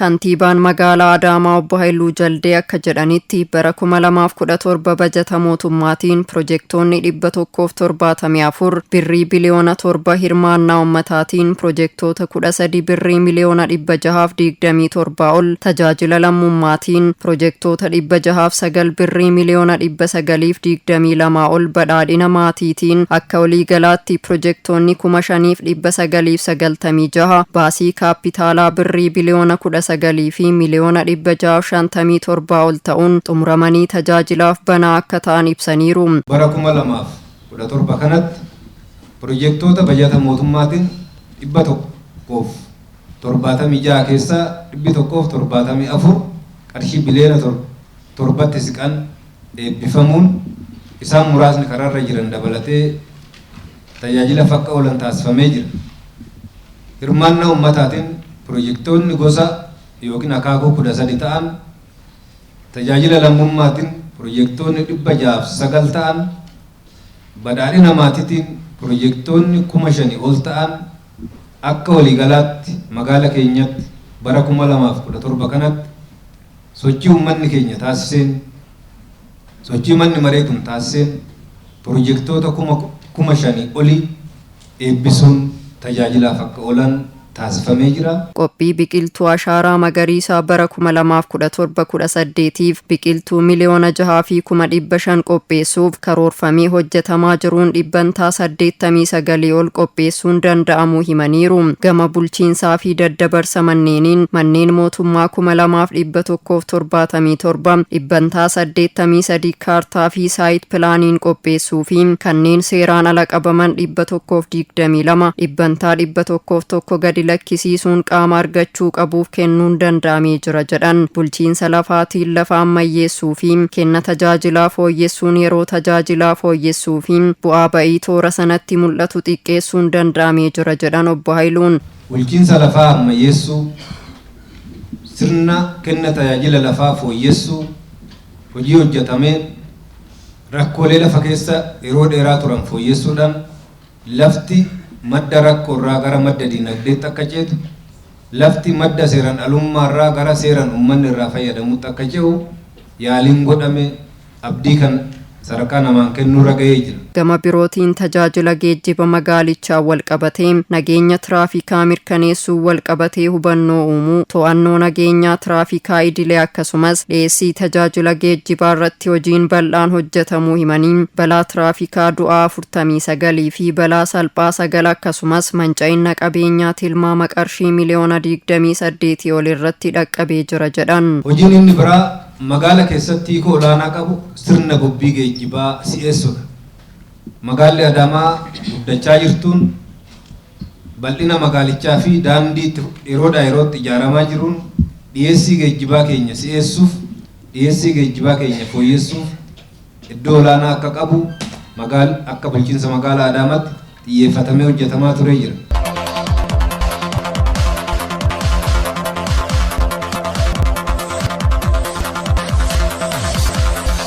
Kantiibaan magaalaa Adaamaa obbo Haayiluu Jaldee akka jedhanitti, bara 2017 bajata mootummaatiin pirojektoonni 174 birrii biliyoona 7, hirmaannaa ummataatiin pirojektoota 13 birrii miliyoona 627 ol, tajaajila lammummaatiin pirojektoota 609 birrii miliyoona 922 ol, badhaadhina maatiitiin akka waliigalaatti pirojektoonni 5996 baasii kaappitaalaa birrii biliyoona 19 fi miliyoona 657 ol ta'uun xumuramanii tajaajilaaf banaa akka ta'an ibsaniiru. Bara 2017 kanatti pirojektoota bajata mootummaatiin 176 keessaa 174 qarshii biliyoona 7tti siqan eebbifamuun, isaan muraasni karaarra jiran dabalatee, tajaajilaaf akka oolan taasifamee jira. Hirmaannaa ummataatiin pirojektoonni gosa yookiin akaakuu 13 ta'an, tajaajila lammummaatiin pirojektoonni 609 ta'an, badhaadhina maatiitiin pirojektoonni 5000 ol ta'an, akka waliigalaatti magaala keenyatti bara 2017 kanatti sochii uummanni keenya taasiseen, sochii manni maree kun taasiseen, pirojektoota 5000 olii eebbisuun tajaajilaaf akka oolan taasifamee jira. Qophii biqiltuu ashaaraa magariisaa bara 2017-18tiif biqiltuu 6,500,000 qopheessuuf karoorfamee hojjetamaa jiruun dhibbantaa 89 ol qopheessuun danda'amuu himaniiru. Gama bulchiinsaa fi daddabarsa manneeniin manneen mootummaa 2177 dhibbantaa 83 kaartaa fi site planiin qopheessuu fi kanneen seeraan ala qabaman 122 dhibbantaa 101 gadi lakkisiisuun qaama argachuu qabuuf kennuun danda'amee jira jedhan. Bulchiinsa lafaatiin lafa ammayyeessuu fi kenna tajaajilaa fooyyessuun, yeroo tajaajilaa fooyyessuu fi bu'aa ba'ii toora sanatti mul'atu xiqqeessuun danda'amee jira jedhan obbo Hayiluun. Bulchiinsa lafaa ammayyeessuu, sirna kenna tajaajila lafaa fooyyessuu, hojii hojjetameen rakkoolee lafa keessa yeroo dheeraa turan fooyyessuudhaan lafti madda rakkoo irraa gara madda dinagdeetti akka ceetu, lafti madda seeran alummaa irraa gara seeran uummanni irraa fayyadamutti akka ce'u yaaliin godhame abdii kan sadarkaa namaan kennuurra ga'ee jira. Gama birootiin tajaajila geejjiba magaalichaa walqabatee nageenya tiraafikaa mirkaneessuu walqabatee hubannoo uumuu, to'annoo nageenyaa tiraafikaa idilee, akkasumas dhiyeessii tajaajila geejjibaa irratti hojiin bal'aan hojjetamuu himanii, balaa tiraafikaa du'aa 49 fi balaa salphaa 9, akkasumas manca'ina qabeenyaa tilmaama qarshii miliyoona 28 ol irratti dhaqqabee jira jedhan. Hojiin inni biraa magaala keessatti hiikoo olaanaa qabu sirna bobbii geejjibaa si'eessuudha. Magaalli Adaamaa guddachaa jirtuun bal'ina magaalichaa fi daandii yeroodhaa yerootti ijaaramaa jiruun dhiyeessii geejjibaa keenya si'eessuuf, dhiyeessii geejjibaa keenya fooyyessuuf iddoo olaanaa akka qabu akka bulchiinsa magaalaa Adaamaatti xiyyeeffatamee hojjetamaa turee jira.